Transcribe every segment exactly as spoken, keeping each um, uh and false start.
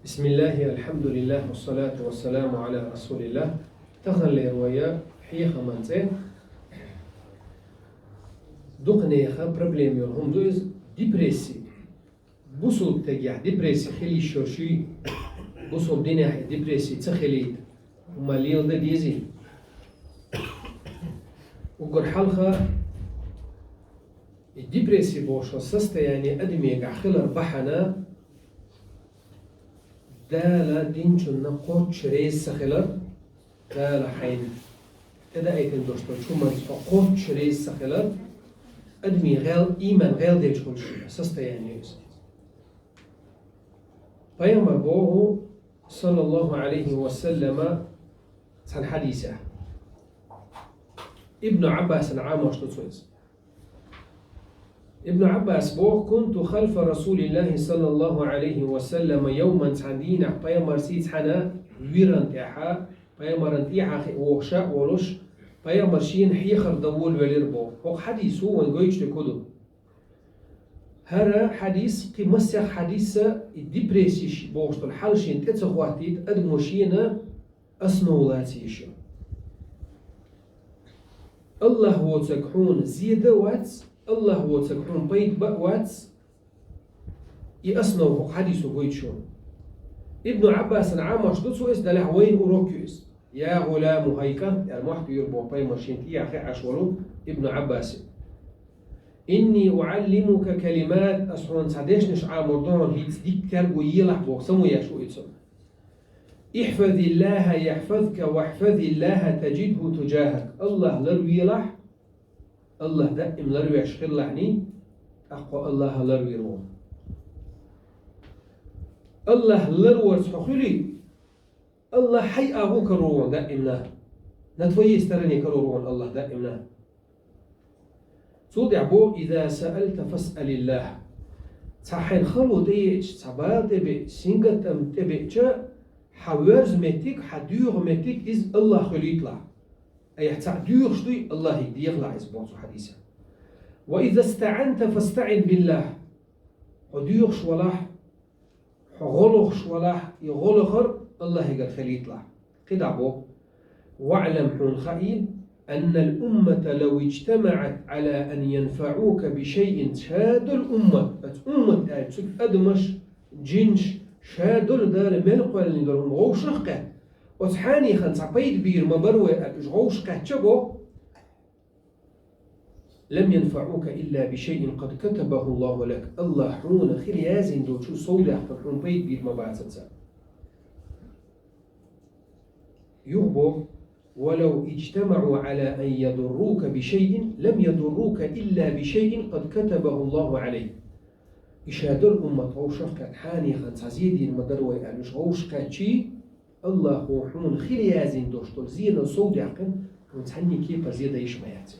بسم الله، الحمد لله، والصلاة والسلام على رسول الله. Таханлера вай хьехаман цӀи дукха нехан проблема йолу хӀума ду иза, депрессия. Бусулба стагехь депрессия хила йиш йолуш юй, бусулба динехь депрессия ца хилийта, хӀума леладан дезий? Уггар хьалха, и депрессия бохуш состояние адамегахь хилар бахьана, Дала динчунна кхоччуш реза ца хилар, Дала хьайна тӀедаийтина долуш долчу хӀуманца хьо кхоччуш реза ца хилар, адамийн гӀел, ийман гӀелделча хуьлуш состояние иза. Пайхамар боху, саллаллаху Ӏалайхи ва саллама, цхьана хьадисехь. Ибн Ӏаббасана Ӏамош ду цо иза. Ибн Ӏаббас боху: «كنت خلف رسول الله صلى الله عليه وسلم يوما», цхьана дийнахь пайхамарций цхьана виран тӀехьа, пайхамаран тӀехьа хи-, вохуша а волуш, пайхамар шена хьехар дан волавелира боху. ХӀокху хьадисо вайн гойтуш дерг хӀун ду? ХӀара хьадис, кхин массех хьадис а, и депрессиш бохуш долу хьал шена тӀе ца хӀоттийта, адамо шена основа лаца езаш ю. АллахӀ воцург хьуна зен дан а вац, АллахӀ воцург хьуна пайда бан а вац, и основа хӀокху хьадисо гойту шуна. Ибн Ӏаббасана Ӏамош ду цо иза, делахь вайна урок ю иза. «Я гӀуламу», хӀай кӀант, аьлла, мохь туьйхира боху пайхамар шен тӀехьа хиъна Ӏаш волу Ибн Ӏаббасе. «إني أعلمك كلمات», ас хьуна цхьа дешнаш Ӏамор ду хьуна, хӀинца дика терго елахь боху, самавеш ву иза. «احفظ الله يحفظك واحفظ الله تجده تجاهك». АллахӀ ларвелахь, АллахӀ даим ларвеш хилалахьний, тӀаккха АллахӀ ларвийр ву. АллахӀ ларворца хьо хуьлий, АллахӀ хьайн агӀор карор ву даимна. На твоей стороне карор ву АллахӀ даимна. Цул тӀаьхьа боху: «إذا سألت فاسأل الله». Цхьа хьайна хало тӀееача, цхьа бала тӀебеа, сингаттам тӀебеача, хьан воьрзу меттиг, хьан доьху меттиг иза АллахӀ хуьлийталахь. Айхьа цхьаъ доьхуш дуй, АллахӀе дехалахь иза, боху цу хьадисехь. «وإذا استعنت فاستعن بالله». Хьо доьхуш валахь, хьо гӀо лохуш валахь, и гӀо лахар АллахӀегара хилийталахь. КхидӀа боху: «واعلم», хьуна хаийла, «أن الأمة لو اجتمعت على أن ينفعوك بشيء», ша долу уммат, оцу уммат аьлча, цуьнан адамаш, джинаш, ша долу Дала мел кхоьллина долу хӀума вовшах а кхетта, оцу хьенехана цхьа пайда бийр ма бара вай аьлла, уьш вовшах а кхетча а боху, «لم ينفعوك إلا بشيء قد كتبه الله لك». АллахӀа хьуна хила яздина долчу сов даьккхина хьуна пайда бийр ма бацара цара. Юха боху: «ولو اجتمعوا على أن يضروك بشيء لم يضروك إلا بشيء قد كتبه الله عليك». И ша долу уммат вовшах а кхетта, хьенехана цхьа зе дийр ма дара вай аьлла, уьш вовшах а кхетча, АллахӀа хьуна хила яздина долуш долу зенал сов даьккхина, хьуна цхьанне кепара зе дан йиш ма яц.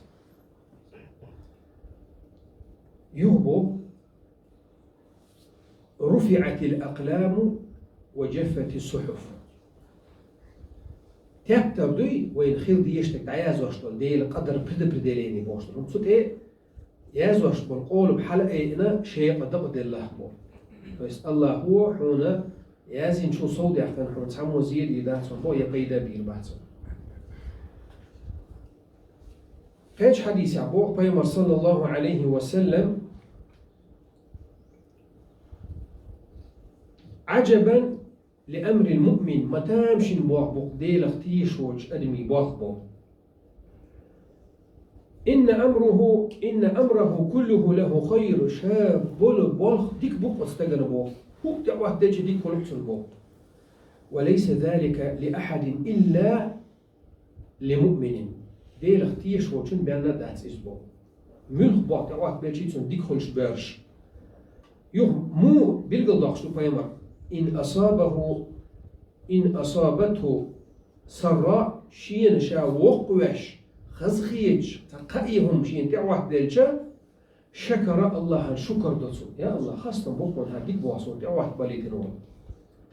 Юха боху: «رفعت الأقلام وجفت الصحف». Тептар дуй, вайна хила дезаш дерг дӀаяздеш долу, Делан къадар, предопределение бохуш долу, цу тӀе яздеш болу къолам хьала а айина, шекъа дакъаделлахь боху. То есть АллахӀа хьуна яздинчул сов даьккхина хьуна цхьаммо зе дийр дац хьуна боху, я пайда бийр бац хьуна. Кхечу хьадисехь боху пайхамар, саллаллаху Ӏалайхи ва саллам: «عجبا لأمر المؤمن», ма тамашийна болх бу-кх Делах тешаш волчу адамийн болх боху. «إن أمره، إن أمره كله له خير», ша болу болх дика бу-кх оцу стагана боху. ХӀуъа тӀеӀоттаделча дика хуьлу-кх цунна боху. «وليس ذلك لأحد إلا لمؤمن». Делах тешаш волчунна бен а дац иза боху. Муьлхха болх тӀеӀоттабелчий цунна дика хуьлуш боьрзуш. Юха муха билгалдоккхуш ду пайхамар: «إن أصابه، إن أصابته سراء», шена ша воккхавеш, хазахеташ, цхьа кхаа хӀума шена тӀеӀоттаделча, «شكر», АллахӀан шукар до цо. Я АллахӀ, хастам бу-кх хьуна хӀара дика болх суна тӀеӀоттабалийтина волу.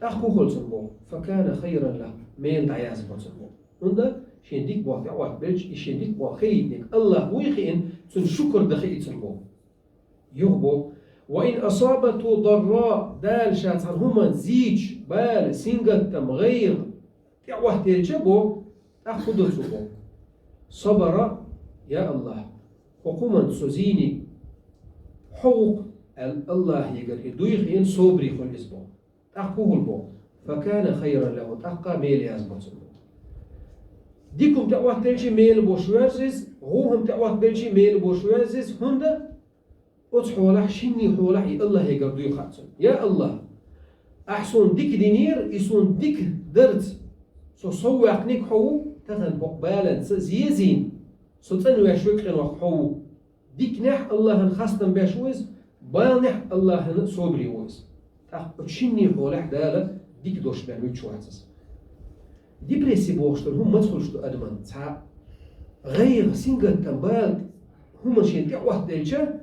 ТӀаккха хӀун хуьлу цунна боху? «فكان خيرا له», мела дӀаязбо цунна боху. ХӀунда шен дика болх тӀеӀоттабелча, и шен дика болх хилийтинарг АллахӀ вуй хиъна, цунна шукар дан хиъна цунна боху. Юха боху: وإن أصابته ضراء, Дала ша цхьан хӀуманца зийча, бала, сингаттам, гӀайгӀа тӀехӀоттаелча бо, тӀаккха хӀун до цо бо? صبر, я АллахӀ, хӀокху хӀуманца со зийниг хьо ву-кх, аьлла, АллахӀегара и дуй хиъна собаре хуьлу иза бо. ТӀаккха хӀун хул бо? فكان خيرا له, тӀаккха мела язбо цунна. Дика хӀума тӀехӀоттаелча мела болуш верза иза, гӀо хӀума тӀехӀоттабелча мела болуш верза иза, хӀунда оцу хьолахь шинний хьолахь и АллахӀегара дуй хаьа цунна. Я АллахӀ, ахь суна дика динера, и суна дика дарца со совваьккхинарг хьо ву, тахана хӀокху баланца зезийна со цӀанвеш верг къинойх хьо ву. Диканехь АллахӀана хастам беш ву иза, баланехь АллахӀана собаре ву иза. ТӀаккха оцу шинний хьолахь Дала дика дош бен вуьтуш вац иза. Депресси бохуш долу хӀума маца хуьлуш ду адаман? Цхьа гӀайгӀа, сингаттам, бала хӀуманаш шена тӀехӀоттаделча,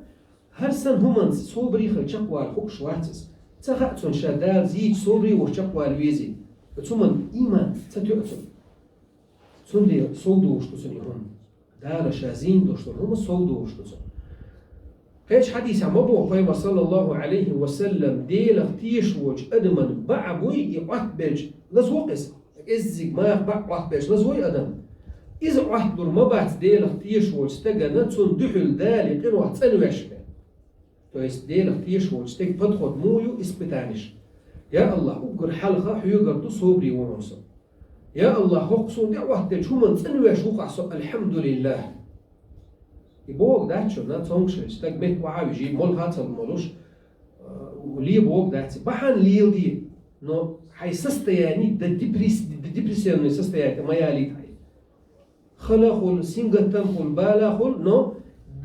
хӀара санна хӀуманца собаре хила чекхвала хууш вац иза. Ца хаьа цунна ша Дала зийча собаре волуш чекхвала везий. Оцу хӀуманна иман ца тоьа цунна. Цундела сов долуш ду цунна и хӀума. Дала ша зийна долуш долу хӀума сов долуш ду цунна. Кхечу хьадисехь ма боху Пайхамара, саллаллаху Ӏалайхи ва саллам, Делах тешаш волчу адаман бӀаьрг буй и Ӏоттабелча лазво-кх иза. КӀеззиг маха бӀаьрг Ӏоттабелча лазво и адам. Иза Ӏотталур ма бац Делах тешаш волчу стагана, цунна дуьхьал Дала и къинойх цӀанвеш бен. То есть Делах тешаш волчу стеган подход муха ю, испытанеш? Я АллахӀ, уггар хьалха хьоьгара ду собаре ву хьуна со. Я АллахӀ, хӀокху суна тӀехӀоттаделча хӀуманна цӀанвеш ву-кх ахь со, альхьамдулиллахӀ. И бохург дац шуна, цомгуш хилча стаг метта охьа а вижий, молха а ца молуш, э, ле бохург дац. Бахьана леладе, но хьайн состояние до депресс-, до депрессионное состояние тӀе ма ялийта хьайн. Хала хуьлу, сингаттам хуьлу, бала хуьлу, но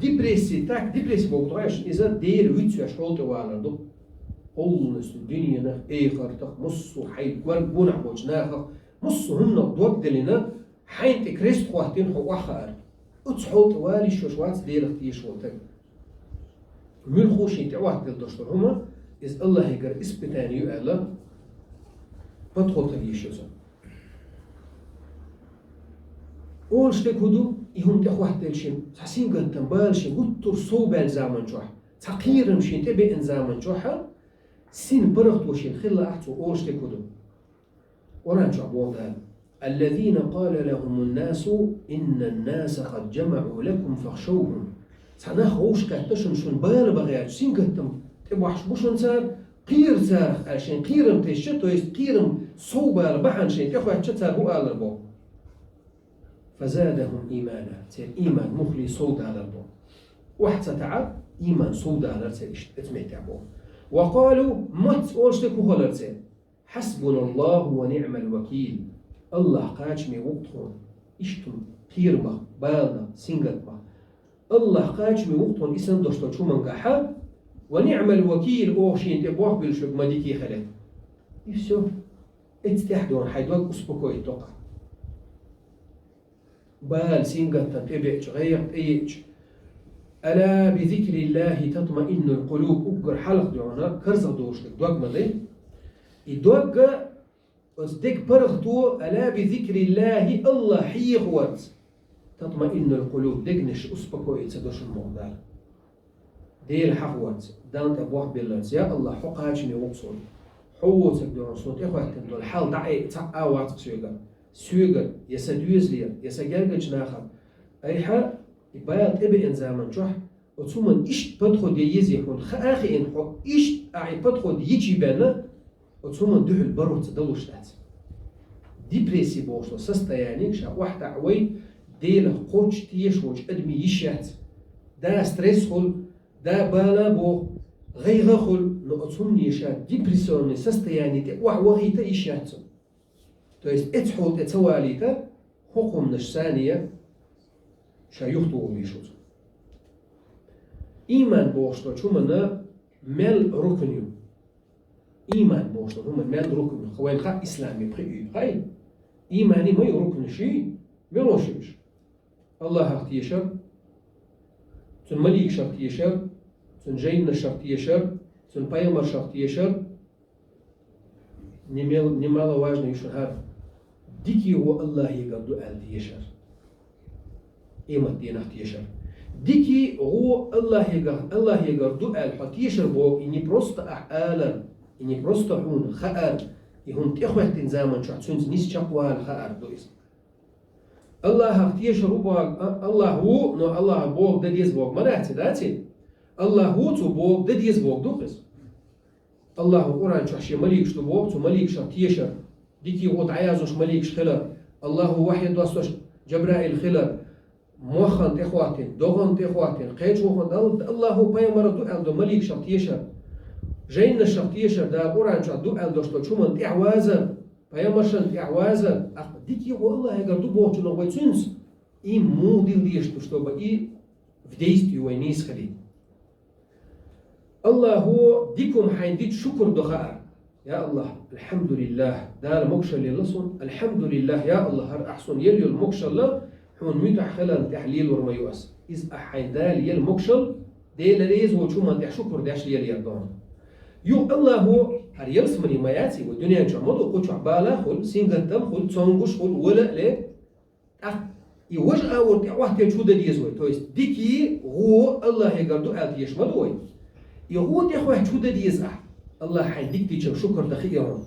депресси, так, депресси бохург ду хьуна, иза Дела вуьцуш хьол тӀе валар ду. Полностью дуьненах, эхартах, массо а хьайн гон-, гонахь болчу нахах, массо а хӀуманах дог диллина, хьайна тӀе крест хӀоттийна хьо охьахаар. Оцу хьол тӀе вала йиш йолуш вац Делах тешаш волу стаг. Муьлхха а шена тӀехӀоттаделла долуш долу хӀума, иза АллахӀегара испытание ю аьлла, подход хила йиш ю цунна. Олуш дерг хӀун ду, и хӀума тӀехӀоттаделча шена, цхьа сингаттам, бала шена гуттар а сов баьллачу заман чохь, цхьа кхерам шена тӀебеана заман чохь, син паргӀато шена хилла ахь цо, олуш дерг хӀун ду? Къуръан чохь боху Дала: الذين قال لهم الناس إن الناس قد جمعوا لكم فاخشوهم. Цхьа нах вовшахкхетта шуна, шуна бала бан гӀерташ, сингаттам тӀебахьаш бу шуна цара, кхера царах аьлла, шайн кхерам тесча, то есть кхерам сов бала бахьана шайна тӀехӀоьттича цара хӀун алар боху? فزادهم إيمانا. Церан ийман муххале сов далар боху. Охьа ца таӀа, ийман сов далар церан иштта оцу меттехь боху. وقالوا, мацца олуш дерг хӀун хилар церан? حسبنا الله ونعم الوكيل. АллахӀ кхачаме ву-кх тхуна. Иштта хӀума, кхерамах, баланах, сингаттамах. АллахӀ кхачаме ву-кх тхуна и санна долуш долчу хӀумангахьа. ونعم الوكيل, оха шена тӀе болх буьллуш верг ма дика хилийта. И всё. Эцу тӀехь дуьйна хьайн дог успокоить до-кх. Бала, сингаттам тӀебеача, гӀайгӀа тӀееача. ألا بذكر الله تطمئن القلوب, уггар хьалха дуьйна карзах долуш дерг дог ма дай. И догга оцу деган паргӀато, ألا بذكر الله, АллахӀ хьехорца, تطمئن القلوب, дегнаш успокоиться до шуна боху Дала. Дела хьахорца, Далла тӀе болх билларца, я АллахӀ, хьо кхачаме ву-кх суна. Хьо воцург дуьйна суна тӀехӀоьттина долу хьал дӀаайъа цхьа а вац-кх соьгара. Соьгара, я сан доьзалера, я сан гергарчу нахана. Айхьа, и бала тӀебеана заман чохь, оцу хӀуманна иштта подход ян езий хьуна, хаа а хиъна хьо, иштта ахь и подход йичий бен, оцу хӀуманна дуьхьал баро ца далуш дац. Депресси бохуш долу состояние ша охьатаӀа вай, Делах кхоччуш тешаш волчу адамийн йиш яц. Да, стресс хуьлу, да, бала боху, гӀайгӀа хуьлу, но оцу хӀумане ша депрессионный состояние тӀе охьавахийта йиш яц цунна. То есть эцу хьол тӀе ца валийта, хӀокху хӀуманаш санна ша юхатухур ю цунна. Ийман бохуш долчу хӀуманна мел рукн ю? Ийман бохуш долу хӀума мел рукн ю? Хьо вайна хаьа, исламе пхиъ ю, хаьий? Иймане ма ю рукнаш, мел ю уьш? АллахӀах тешар, цуьнан маликашах тешар, цуьнан жайнашах тешар, цуьнан пайхамаршах тешар, немал-, немаловажно ю шуна хӀара. Дикий гӀо АллахӀегара ду аьлла тешар. Къематденах тешар. Дикий гӀо Аллахьега-, Аллахьегара ду аьлла хьо тешар боху, и не просто ахь алар, и не просто хьуна хаар, и хӀума тӀехӀоьттина заман чохь цуьнца нис чекхвала хаар ду иза. Аллахьах тешар ву боху, а, Аллахь ву, но Аллахьа боху дан деза боху ма дац, дац и? Аллахь ву, цо боху дан деза боху ду иза. Аллахьа Къуръан чохь шен маликаш ду боху, цу маликашах тешар, дикий гӀо дӀаяздеш маликаш хилар, Аллахьа вахьи доссош Джабраил хилар, мохана тӀехӀоттийна, догӀана тӀехӀоттийна, кхечу вахана Дал-, Аллахьа пайхамарах ду аьлла долу маликашах тешар, жайнашах тешар, Дала Къуръан чохь ду аьлла долуш долчу хӀуманна тӀаьхьавазар, пайхамаршна тӀаьхьавазар, тӀаккха дикий гӀо Аллахьегара ду бохучунах вай цуьнца, и муха дила дезаш ду, чтобы и в действии вай нийса хилийта. Аллахьо дика хӀума хьайна дича шукур дан хаар. Я Аллахь, алхьамдулиллахь, Дала могушалла елла суна, алхьамдулиллахь, я Аллахь, хӀара ахь суна елла йолу могушалла хьуна муьтӀахь хиларна тӀехь лелор ма ю ас. Иза ахь хьайна Дала елла могушалла, Дела реза волчу хӀуманна тӀехь шукур деш лелаяр ду хьуна. Юха Аллахьо, хӀара ялсамани ма яц и, вай дуьнен чохь ма ду, кху чохь бала а хуьлу, сингаттам а хуьлу, цомгуш а хуьлу, вала а ле, тӀаккха и важа агӀор тӀехӀоттийча хӀун дан деза вай? То есть дикий гӀо Аллахьегара ду аьлла тешаш ма ду вай. И гӀо тӀехӀоьттича хӀун дан деза ахь? Аллахьа хьайна дика дича шукур дан хиъ хьуна.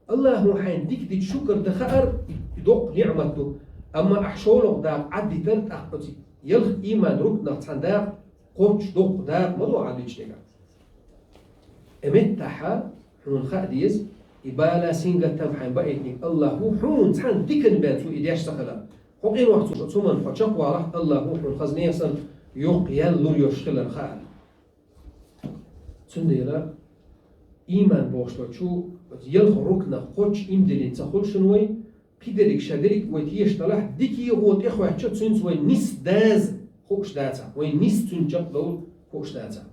Аллахьо хьайна дика дича шукур дан хаар, и доккха ниӀмат ду. Амма ахь шолгӀа дакъа Ӏаддитар, тӀаккха оцу ялх иман рукнах цхьана дакъа, кхоччуш доккха дакъа ма ду Ӏаддича дерг. И меттахь хьуна хаа деза, и бала, сингаттам хьайна баийтинарг Аллахьо хьуна цхьана диканна бен цо и деш ца хилар. Хьо къинойх цо цуман хьо чекхвалахь, Аллахьо хьуна хаза нехан санна йоккха ял лур йолуш хилар хаьа. Цундела иман бохуш долчу ялх рукнах кхоччуш иман диллина ца хуьлу шуна вай, кхидерриг ша дерриг а вай тешаш далахь, дикий гӀо тӀехӀоьттича, цуьнца вай нис даза хууш дацахь, вай нис цуьнца чекхдовла хууш дацахь.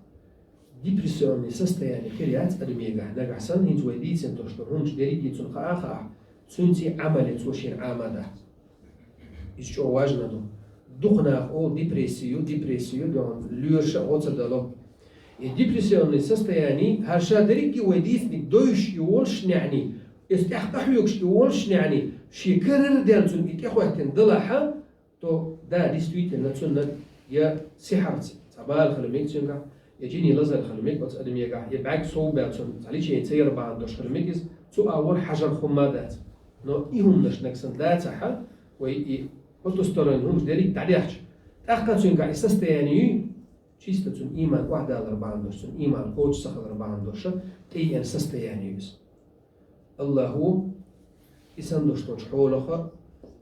Депрессионный состояние хир яц адамегахь, нагахь санна хӀинца вай дийцина долуш долу хӀуманаш дерриге а цунна хаа а хаахь, цуьнца и Ӏамал ян цо шена Ӏама а дац. Иза чӀогӀа важна ду. Дукха наха олу депрессию, депрессию, дохана лоьраша а гӀо ца дало. И депрессионный состояние, хӀара ша дерриге а вай дийцинарг девзаш и волуш неӀний, иза тӀехь къахьоьгуш и волуш неӀний, шен карара ден цунна и тӀехӀоьттина далахь, то да, действительно, цунна я сихьар, цхьа бала хила мега цуьнгахь, я жинийн лазар хила мега оцу адамегахь, я бӀаьрг сов баьлла цунна цхьа лечение ца яр бахьана долуш хила мега иза, цу агӀор хьажар хӀумма а дац. Но и хӀуманаш нагахь санна дацахь, вай и потусторонний хӀуманаш дерриг а дӀадехча, тӀаккха цуьнгахь и состояние юй, чисто цуьнан иман охьадалар бахьана долуш, цуьнан иман кхочуш ца хилар бахьана долуш, тӀееана состояние ю иза. Аллахьо и санна долуш долчу хьолах а,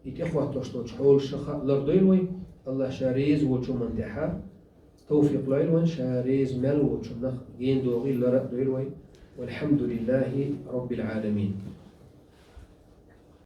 и тӀехӀоттош долчу хьолашах а лардойла вай. Аллахь ша реза волчу хӀуманна тӀехь товфикъ лойла вайна, ша реза мел волчунах гена догӀийла лар а дойла вай. Валхьамдулиллахьи Роббил Ӏаламин.